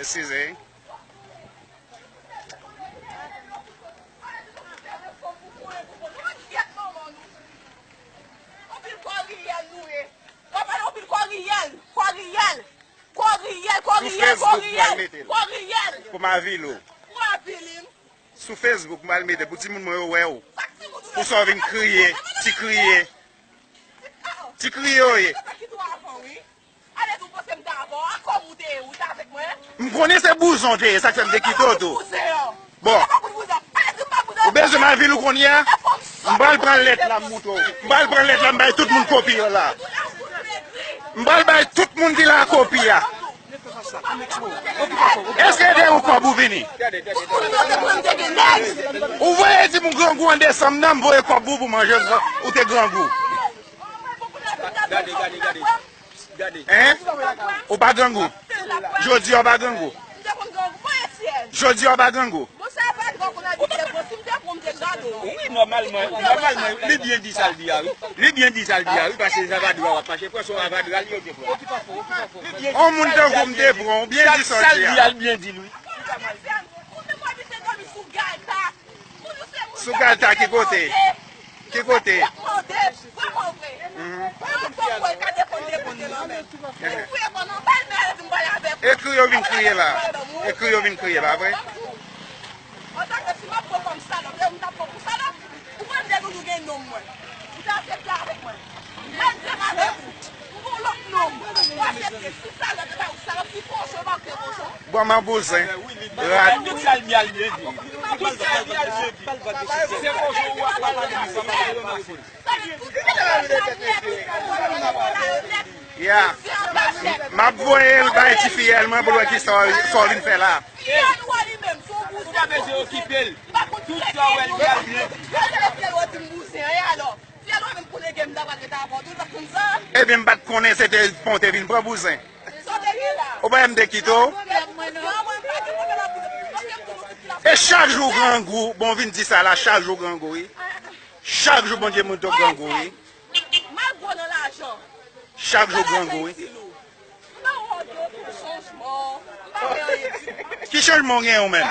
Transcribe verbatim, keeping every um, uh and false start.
Eskize. Sou Facebook, m pral mete l. Pou m avili w. Sou Facebook, m pral mete l pou timoun mwen yo wè w. Pou sa w vin kriye, ti kriye. Ti kriye w ye. M konnen se bouzon w te ye, sa k fè m te kite w tou. Bon. Ou bezwen m avili w kounye a? M pral pran lèt la, m montre w. M pral pran lèt la, m bay tout moun kopi yo la. M pral bay tout moun ki la kopi a. Èske te yon kòb ou vini? Ou voye di m ou grangou an desanm nan, m voye kòb pou ou pou manje, ou te grangou. Hein? Ou pa grangou? Jodi a ou pa grangou? Jodi a ou pa grangou? Wi, nòmalman, nòmalman, li byen di sa l di a, wi. Li byen di sa l di a, wi, paske Zavadra w ap mache, pran son Avadra, li yo te pran. On moun tankou m te pran, ou byen di sa l di a. Sa l di a, l byen di l, wi. Sou galta ki kote? Ki kote? Mhm. Ekri yo vin kriye la. Ekri yo vin kriye, pa vre? Bò m an bouzen. Rat. Ya. M ap voye l bay tifi a mwen pou l wè kisa w vin fè la. Ou pa bezwen okipe l. Tout sa w wè l fè a byen. Ebyen, m pa t konnen se te pon te vin pran bouzen. Ou pa wè m te kite w? E chak jou w grangou, bon, w vin di sa la, chak jou w grangou, wi. Chak jou Bondye montre w grangou, wi. Chak jou w grangou, wi. Ki chanjman w genyen ou menm?